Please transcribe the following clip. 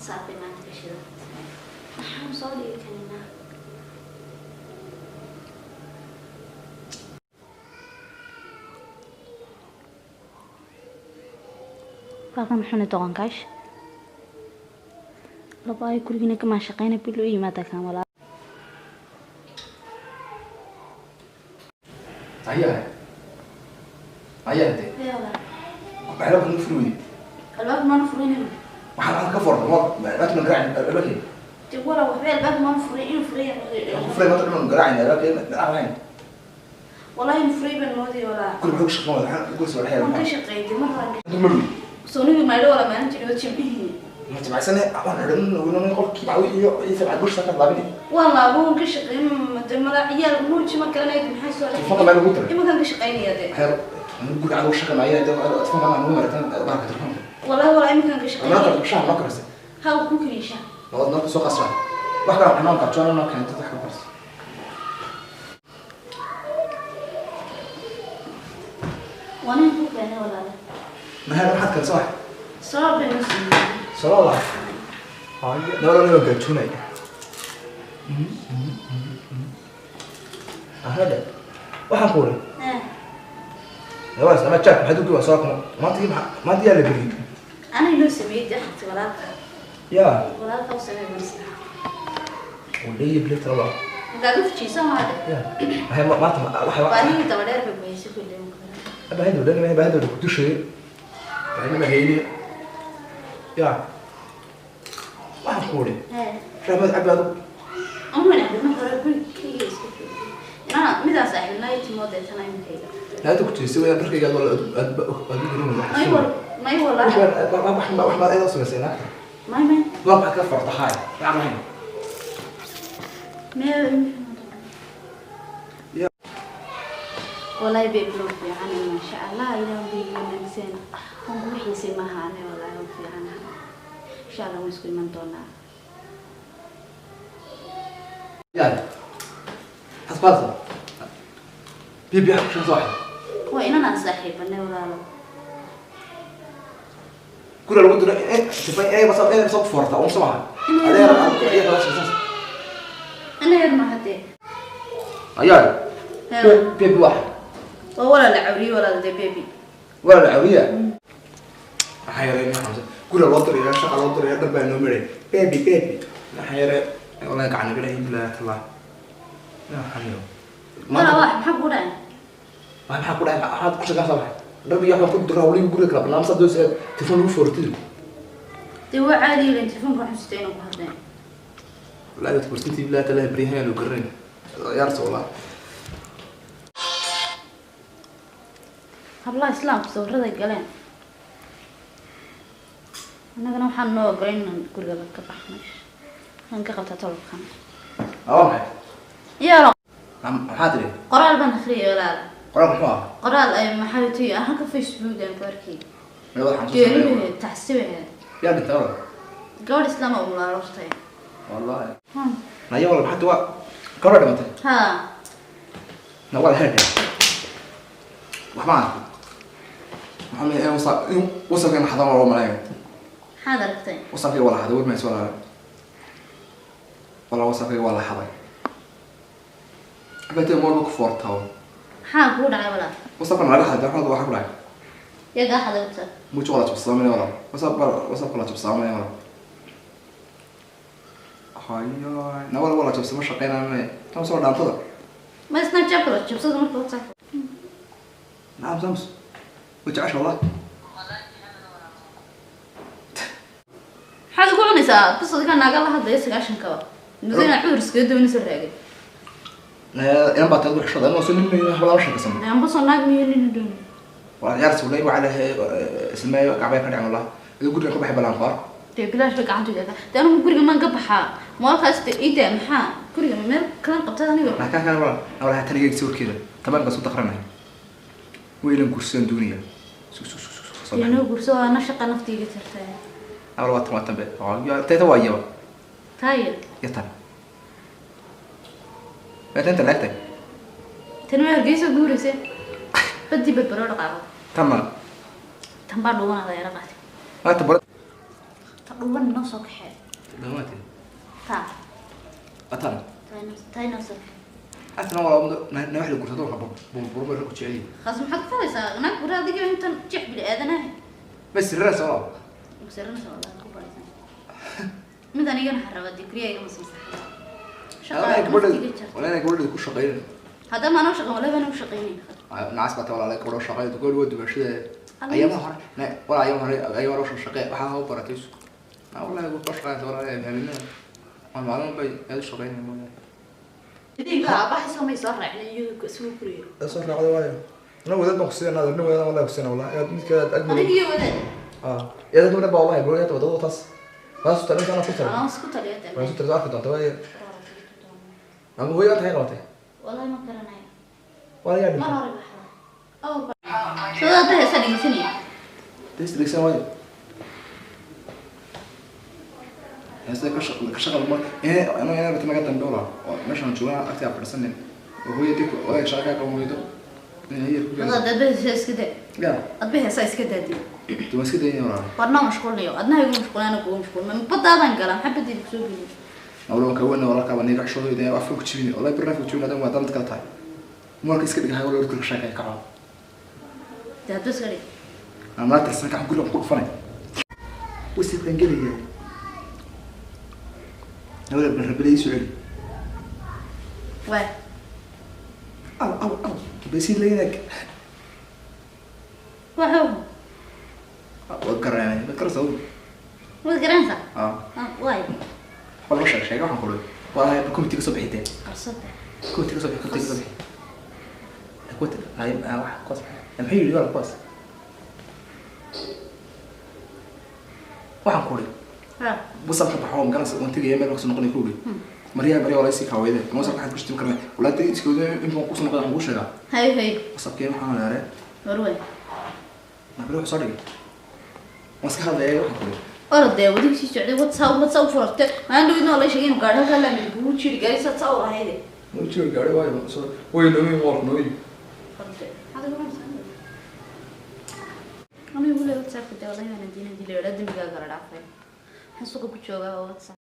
WhatsApp bay maanta ka shidan. Maxaan soo dhigi karinaa? Balkan muxuuna doqonkaash laba ay gurigina kamaa shaqeyna bil u yimaada kan walaa. Ayaa ayaa de waxyaalo badan furi weyday. Albaabka maanu furin. Waxaan halka ka forna maanta man garaacin albaabkii. Dee walaa waxba albaabka maanu furin, inuu furay. Ku furay maanta dhan garaacin albaabkii garaacin. Wallahi inuu furay baan moodayay walaa. Guri muxuu ka shaqeyn wada waxaan guri soo dhexeeya. Waan ka shaqeeyay mar hore. Dumar soonigi maydho walaa maalin jiray jimcihii. Ma jimcaysane waan xidhan weynaan qolkii baa wixii iyo sabcad bush ka laabini. Waan laabo waan ka shaqeeyay de mala ciyaal muuji ma garanayd maxay soo telefoonka meel ugu diray. Imankaan ka shaqeynaya de. Waxyaalo guriga aan ugu shaqeynaya telefoonka maan ugu maratan baarka telefoonka. Wallahi walaa imankaan ka Anaa shaqeynaya. tartan shaah noo karisay. Ha ku kariisha. Nabad noo soo qasra wax kale waxaan noo karjoona noo keentay wax ka karisay. Waa nin ku keenay walaala. Maxay waxaad karisay wax? Soo baynu siiyey. Soo la haya nabad noo gajoonay ahada waxaan ku uri. Nawaas ama jack maxaad u giwa soo kuma maanta maanta yaa la beriyay. Ana inoo sameeyey dee xagti walaalka. Yaa walaalka u sameeyey marsa. Wadhay bilay talaba. Markaad u fujiisa maade. Yaa waxay maanta waxay waa nin daba dheer bay kuhaysa kulli. Bahaydo dhan ma bahaydo ku dushay bahaydo ma hayni yaa waxaan ku uri. Ramad cabaado. Umana ma hore gurigayga iska joogay inaa midaas saaxiibnay timoodee tana iminkayga. Naada ku jeestay way dharkayga aad aad aad u garan wax. May wal may walaa. Wax wax ma ayada samaysay naagta. May may. Waa maxaad ka fartahay lacag lahayn. May. Ya. Wallahi babe loo fiican maasha Allah ilaah bay wanaagsan waan ku xiisay maaha ane wallahi waan fiicanahay insha Allah waan isku iman doonaa. yaa hasbaasa bibi wax ku soo waa inaan saaxiibanay walaalo. Guriga lagu diro tifay inay bas inay soo forta oo soo adeer aad ku ciyaar saas. Ina yar ma hadee. Ayaa bibi wax. Waa walaal cawriye walaal de baby. Walaal cawriye maxaa yaray maxaa guriga loo diray shaqa loo diray dhan baa noo maray baby baby maxaa yaray wallahi gacan naga dhahay bilaa talaa yaa xaniyo. Walaal wax maxaa ku dhacay? Maxaa ku dhacay waxaad ku shaqaysaa waxa dhar iyo wax ku diraa wali guriga kala barnaamij saad doonaysa telefoon lagu foortid. Dee waa caadi ilan telefoonka waxaan sitay inuu ku hadleen. Wallahi dadku fortintii bilaa talaa beriyahan loo garanay ciyaarta wallah. Hablaha islaamka sawirada galeen annagana waxaan noo ogolay inaan gurigaba ka baxno waxaan ka qabtaa tolobkan. Waa maxay? Yaa maxaa tiri? Qoraal baan akhriyay walaal. Qoraal muxuu ahaa? Qoraal ay maxay tahay ahanka Facebook aan ku arkay. Meel waxaan soo geeribaheed tacsibaheed. Yaa dhintay walaal. Gabadh islaam oo umulaalo hortay. Wallahi naya walaal maxaa waa gabadha dhimatay? Ha. Na walaal heer wax ma arko maxaa ma ee wasa wasafkeen xadan waa malaayo. Maxaad aragtay? Wasafkii waa la xaday war mayso walaal walaal wasafkii waa la xaday abatay mool ku fortaw. Maxaa kugu dhacay walaal? Wasafkan laga xaday waxa waxa ku dhacay. Yaa xaday wata? Mujo wala jabsamay walaal wasaf wasaf wala jabsamay walaal hayo na wala wala jabsamo shaqeynaa tan soo dhaantada. Ma Snapchat kala jabsada marka WhatsApp. نعم زمس وجعش والله. Maxaad ku cunaysaa qisadka naaga la hadlaya 90-kaba mudana cudur iskaga duwanaysa raagay. Inan baa taad wax shaqada inuu soo nin wax wala shaqaysan. Aan basoo naag miyo nin doon. Waa ciyaar suulay waxa la ismaayo gacbay ka dhacay wallah idoo guriga ka baxay balaan qaar. Dee bilaash bay gacanta iga dee anigu guriga maan ka baxaa maalkaas dee ii maxaa guriga meel kalan qabtay aniga. Maxaa ka wala wala tan iga sawirkeeda taban baa soo taqranay weylan gursan doonaya sug sug sug sug. Dee noo gurso waa na shaqa naftiiga tirtay. Awal waa tan waa tan be yaa tayta waa iyaba. Tayo. Ya tan ma tanta lacagtay. Tan waa Hargeysa guuraysa badii badbaro dhaqaaqo. Tan ma tan baa dhuwanada yara qaatay. Maanta bar Dhuwan noo soo kaxee. Dhamaatay. Taa. Atan. Taa inoo soo kaxee. Asna wala na wax la gursado waxa bur ku jecel. Khas maxaad ku falaysaa? Naag guri adiga intan jeex bili aadanahay. Bas sirra soo. Sirra soo wala ku falaysaa. Mid anigana waxaan rabaa digriyayga ma soo saxay. Wala gabadha ku shaqeyn. Hadda ma anoo shaqeyn, wala baan u shaqeynay. Naas baa walaal gabadha shaqeyn gabadha waa dubashada. Ayama hore wala ayama hore ayama hore shaqeyn waxa hoo baratay. Ma wala ku shaqeyn wala habeenna. Waan maalin bay aad shaqeyn mooyay. Idinka abahay soo may soo raacin iyo soo kuriyo. Soo raacday waayo. Na wadaad baan ku siinaa, na wadaad walaal ku siinaa walaal. Aad midka aad agmar. Aniga wadaad. Ah, iyada gabadha baa wallahi gabadha wadaad taas. Bas tan ana ku taray. Aan isku taliyo. Waan isku taliyo arki doonta waayo. Ama hooyo tahay qabatay. Wallahi ma garanayo. Waa yaa mar hore baxday. Aw soo hadda heesa dhegeysanaya. This dhegeysan waayo. Heesa ka shaqo ka shaqo ma ana ana bata maga dambe walaal. Oo meeshan joogaa agtiga fadhisanin. Oo hooyadii ku oo shaqo ka qaban weydo. Hadda heesa iska daa. Ya. Adba heesa iska daadi. Duma iska daynay walaal. Warna mashquulnayo. Adna igu mashquulana kugu mashquul. Ma badaadan gala maxaa ku soo gelin. Awlo ka weyn walaal ka bani raxshoodo idan afka ku jibin. Wallahi birna ku jibin adan waa dad kala tahay. Marka iska dhigahay walaal ku shaqeey ka caaw. Daa iska dhig. Ama tirsan ka guriga ku dhufanay. Wasi qangelaya. Nawla barbalay su'aal. Waa. Aw aw aw. Basi leeyahay. Waa. Waa garanay, waa garanaysaa. Waa garanaysaa? Ah. Waay. Waxa loo sheegay waxaan qoray. Waa committee ka soo bixitay. Qarsada. Committee ka soo bixitay, committee ka soo bixitay. Kuwat ay wax kuwaas. Maxay yiri walaal kuwaas? Waxaan qoray. Ha. Busal ka baxo magaranaysa waan tagay meel wax noqon ku yiri. Mariya Mariya walaal si ka wayde. Ma soo waxaad ku shtim karnaa. Walaal tay isku in ku soo noqon ku sheega. Hay hay. Wasabkeen waxaan leeyahay. Warway. Ma baro soo dhigay. Waan iska hadlayay waxaan qoray. Orday wadiga sii socday WhatsApp furtay. Aan dhawidna walaal sheegay inuu gaadho kala mid buu jiri gaari sad saw ahayd. Ma jiri gaari waayo soo way nooyi war nooyi. Orday. Hada ma san. Anigu leeyahay WhatsApp ka wallahi waan diinay dileeyo dambiga gara dhaafay. Waxaan suuqa ku joogaa WhatsApp.